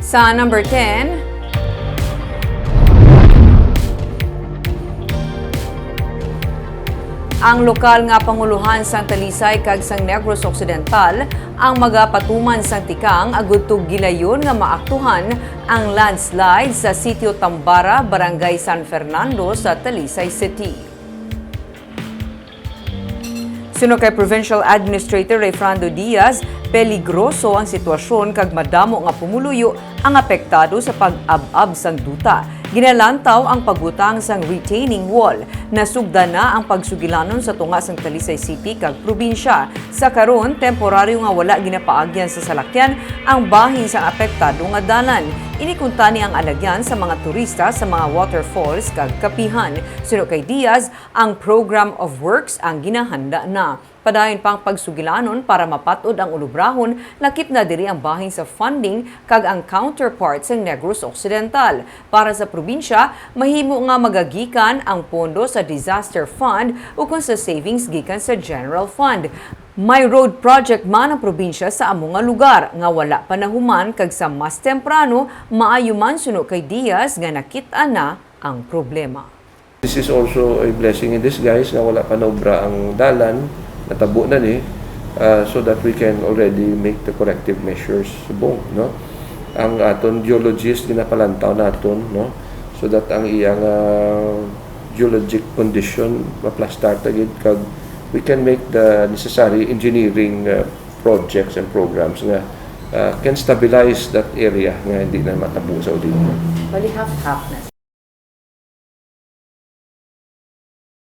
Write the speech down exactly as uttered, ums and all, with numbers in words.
Sa number ten, ang lokal nga pangulohan sang Talisay kag sang Negros Occidental ang magapatuman sang tikang agud to gilayon nga maaktuhan ang landslide sa Sitio Tambara, Barangay San Fernando sa Talisay City. Suno kay Provincial Administrator Rayfrando Diaz, peligroso ang sitwasyon kag madamo nga pumuluyo ang apektado sa pag-ab-ab sang duta. Ginalantaw ang pagbutang sang retaining wall. Nasugdan na ang pagsugilanon sa tunga sang Talisay City kag probinsya. Sa karon, temporaryo nga wala ginapaagyan sa salakyan ang bahin sang apektado nga dalan. Ini kuntani ang alagyan sa mga turista sa mga waterfalls kag kapihan. Suno kay Diaz, ang Program of Works ang ginahanda na. Padayon pa ang pagsugilanon para mapat-od ang ulubrahon, lakip na diri ang bahin sa funding kag ang counterpart sa Negros Occidental. Para sa probinsya, mahimo nga magagikan ang pondo sa Disaster Fund ukon sa savings gikan sa General Fund. May road project man ang probinsya sa amo nga lugar nga wala pa nahuman, kag sa mas temprano, maayo man, suno kay Diaz, nga nakit-an na ang problema. This is also a blessing in disguise nga wala pa naobra ang dalan, natabo na ni, ah, so that we can already make the corrective measures subong, no? Ang aton geologist ginapalantaw naton, no? So that ang iyang, ah, geologic condition maplastar ta gid kag we can make the necessary engineering, ah, projects and programs nga, ah, can stabilize that area nga hindi na matabo sa uli. Bali, half-half na.